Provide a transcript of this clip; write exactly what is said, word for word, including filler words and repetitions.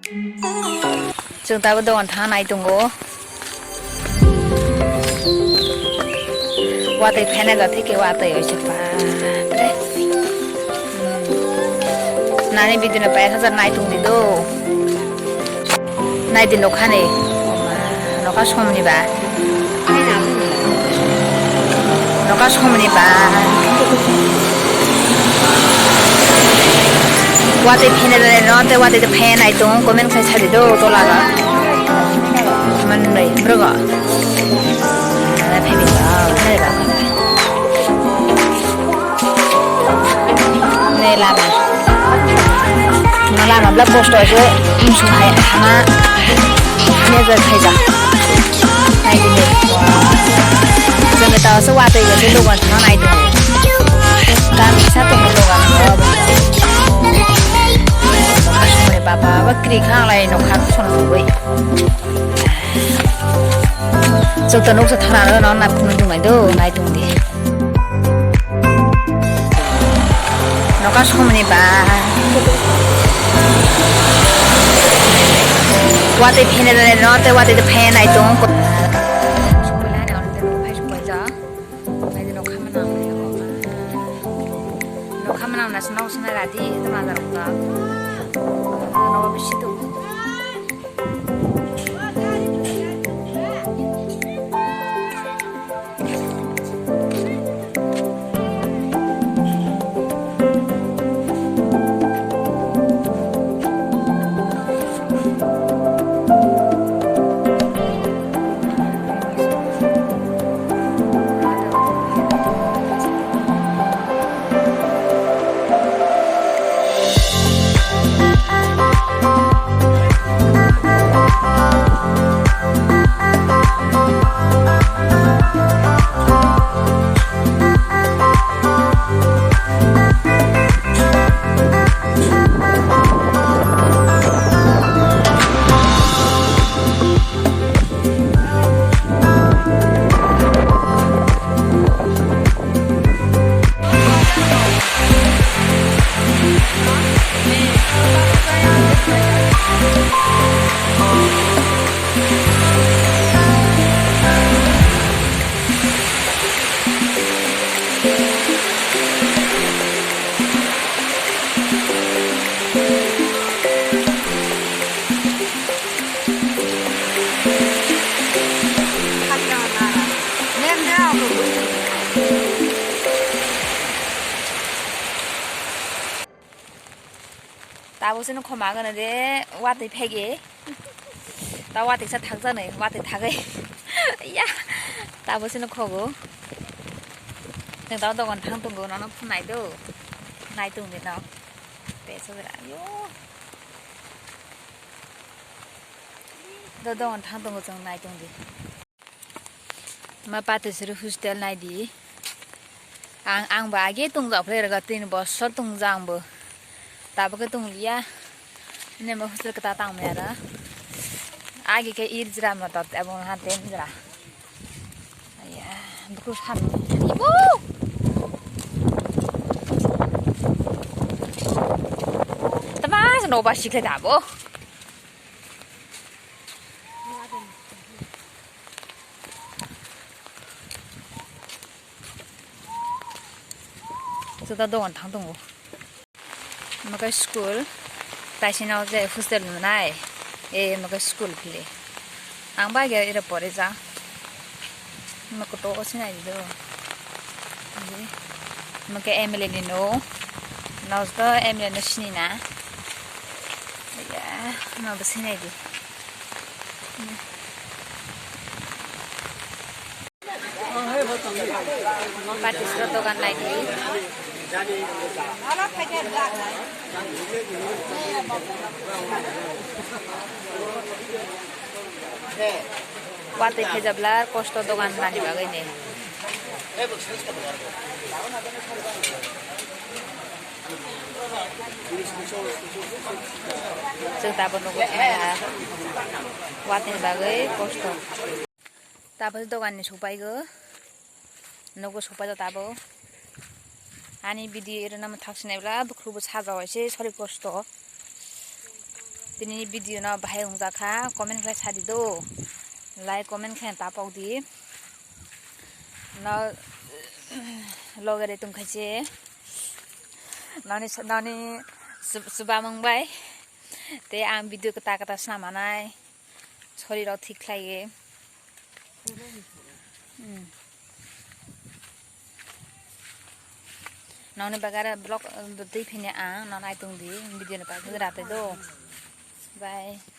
Chwng tabuk dogan thang nai tongo. Watwi phaina da theke watwi oise pa. Nani video no payas hajar nai tong di do. Nai di nokha ni. Nokha somni ba. Nokha somni ba. Watwi phene dare no, tei watwi de phene nai tong, comment khai sadi do, tola ga. Manwi, brogo. Nana phene ba, nai ba. Ne lama. No lama bla post o je, insung hai, hama. Ne ja khai ja. Nai di ne. Jeng ta so watwi ga se dogan thang nai do. Gari sa to dogan. Ore baba, bakri kha lai no kha son goi. Joto noksa thana no na phunu dungai do, nai tong di. Nokha somni ba. Watwi phene dare no, tei watwi de phene nai tong. Nai di nokha manang. Nokha manang na sino sina radi, itu mazar ka. Nokha bisi tu. Tabuk sini khoma gana de watwi phege. Ta watwi sa thakjaknai, watwi thagai. Ya, tabuk sini khogo. Nang tamo dogan thang tongo, nono phunai do. Nai tong di no. Peso bera, yo. Do dogan thang tongo chwng nai tong di. Ma Patisri hostel nai di. Ang, ang ba age tong jak phlai rega tin bosor tong jak ang bo. Tabuk khe tong liya. Nemo hostel kata tang mera. Age khe ir jra ma tat abong han ten jra. Aya, buku sat. Ibu. Tama no ba sikle dabo. Juta dogan thang tongo. Makai school, taisino je hostel nunai, e makai school phili. Ang bai ge ira pore ja. Makoto o sinai di do. Makai M L A ni no. Nos do M L A no sini na. Ya, no bo sinai di. Patisro dogan nai di. Watwi khaijabla kosto dogan nani bagwi ni. Chwng tabuk nugo thangla. Watwi bagwi kosto. Tabuk dogan ni sokpaigo. Nogo sokpaijak tabuk. Ani video rwna mwthak sinai bla bukhuk bo sajak waise sori kosto. Tini video no bahai wngjak kha, comment khlai sadi do. Like, comment khlai tapok di. No logere tong khaise. Noni noni sub- subamung bai. Te ang video kata kata sna manai. Sorry rok thik khlai ye. Hmm. Noni bagara vlog twi phine ang no nai tong di video no pa rate do. Bye.